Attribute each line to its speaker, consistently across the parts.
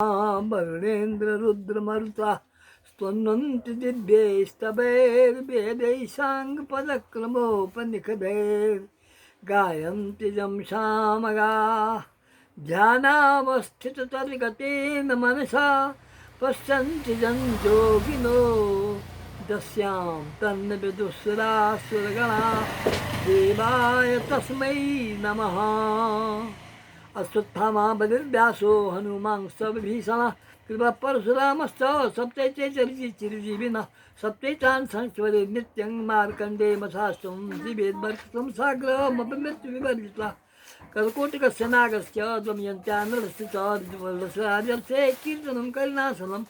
Speaker 1: वरुणेन्द्र रुद्रमरुता स्तुवन्ति दिव्यैस्तवैर्वेदैसाङ्गपदक्रमोपनिषदैर्गायन्ति यं सामगा ध्यानावस्थिततद्गतेन मनसा पश्यन्ति जं योगिनो दस्यां तन्न विदुसुरासुरगणा देवाय तस्मै नमः। अश्वत्थामा बलिर्व्यासो हनुमांश्च विभीषणः कृपा परशुरामश्च सप्तैते चिरजीविनः सप्तैतान् संस्मरे नित्यं मार्कण्डे मथास्त्वं जीवेद्वर्षं साग्रमपि मृत्युविवर्जितः। कर्कोटकस्य नागस्य दमयन्त्या नरस्य च राजर्षे कीर्तनं करिनाशनं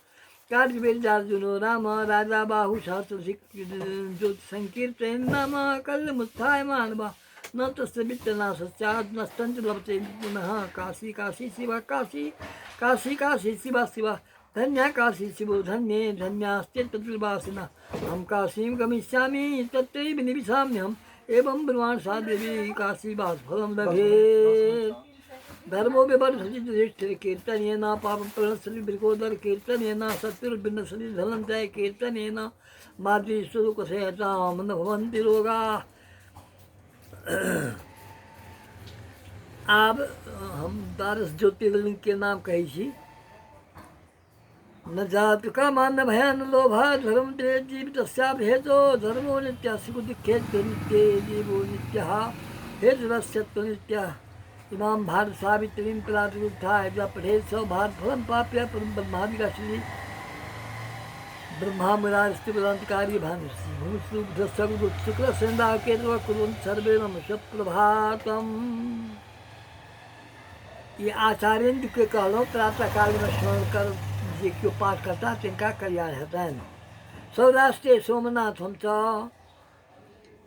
Speaker 1: कार्यवीर्यार्जुनो राम राजा बाहुसहस्रज्योतिसङ्कीर्तयन् नाम कल्यमुत्थाय मानवः न तस्य वित्तनाशः स्यात् नष्टं च लभते पुनः। काशी काशी शिवा काशी काशी काशी शिवा शिवा धन्या काशी शिवो धन्ये धन्यास्ते तत्रवासिनः। अहं काशीं गमिष्यामि तत्रैव निविशाम्यहम् एवं ब्रुवाण सा देवी काशी वासफलं लभेत्। धर्मो विवर्धति युधिष्ठिर कीर्तनेन पापं प्रणश्यति वृकोदर कीर्तनेन शत्रुर्विनश्यति धनञ्जय कीर्तनेन मातृस्वरूपसहतां न भवन्ति रोगाः। आब हम 12 ज्योतिर्लिंग के नाम कहै छी। न जातु कामा न भया न लोभा धर्म ते जीवितस्याभेदो धर्मो नित्यः सुखदुःखे नित्ये जीवो नित्यः हेतुरस्य नित्यः। इमां भारत सावित्रीं प्रातरुत्थाय पठेत् स भारतफलं प्राप्य परं ब्रह्मादिकाश्री ब्रह्मा मुरारिस्तिपुरान्तकारी भानुशुक्लसेन्दाकेतव कुर्वन्ति सर्वे मम सुप्रभातम्। ई आचार्येन्दु के कहलहुँ प्रातः कालमे स्मरण कर जे केओ पाठ करता तिनका कल्याण हेतनि। सौराष्ट्रे सोमनाथम च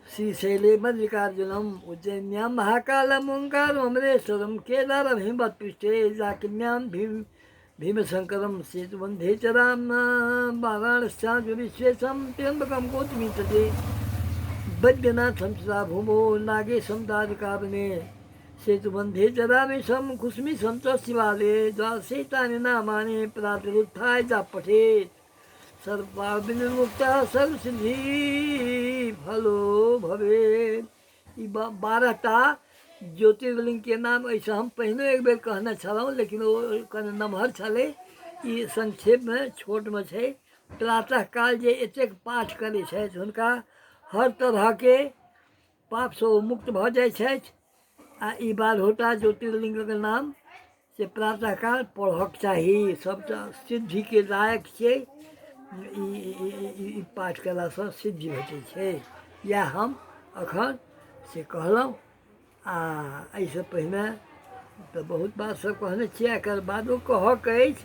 Speaker 1: श्रीशैले मल्लिकार्जुनम उज्जैन्यां महाकालम ओंकारम अमरेश्वरम केदारम हिमवत्पृष्ठे जाकिन्यां भीमशंकरम सेतुबंधे च राम वाराणस्यां विश्वेशं त्र्यम्बकं गौतमी तटे वैद्यनाथं सदा भूमो नागेशं दारुकावने सेतुबंधे च रामेशं कुसुमिशं च शिवालये द्वादशैतानि नामानि प्रातरुत्थाय जा पठेत् सर्वपापविनिर्मुक्तः सर्वसिद्धि फलो भवेत्। ई 12टा ज्योतिर्लिंगके नाम एहिसँ हम पहिनो एक बेर कहने छलहुँ, लेकिन ओ कने नमहर छलै, ई संक्षेपमे छोटमे छै। प्रातः काल जे एतेक पाठ करै छथि हुनका हर तरहके पापसँ ओ मुक्त भऽ जाइ छथि। आ ई 12टा ज्योतिर्लिंगके नाम से प्रातःकाल पढ़ऽके चाही, सबटा सिद्धिके लायक छै। ई पाठ कयलासँ सिद्धि भेटै छै। इएह हम एखन से कहलहुँ। आ एहिसँ पहिने तऽ बहुत बात सब कहने छियै, एकर बादो कहऽके अछि।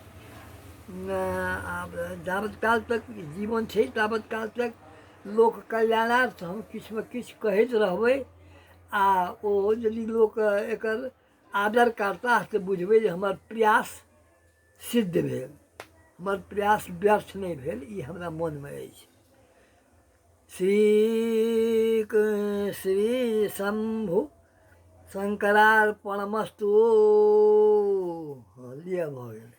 Speaker 1: आब जाबत काल तक जीवन छै ताबत काल तक लोक कल्याणार्थ हम किछुमे किछु कहैत रहबै। आ ओ यदि लोक एकर आदर करताह तऽ बुझबै जे हमर प्रयास सिद्ध भेल, हमर प्रयास व्यर्थ नहि भेल, ई हमरा मोनमे अछि। श्री श्री शम्भु शङ्करार्पणमस्तु। हँ, लिअ, भऽ गेलै।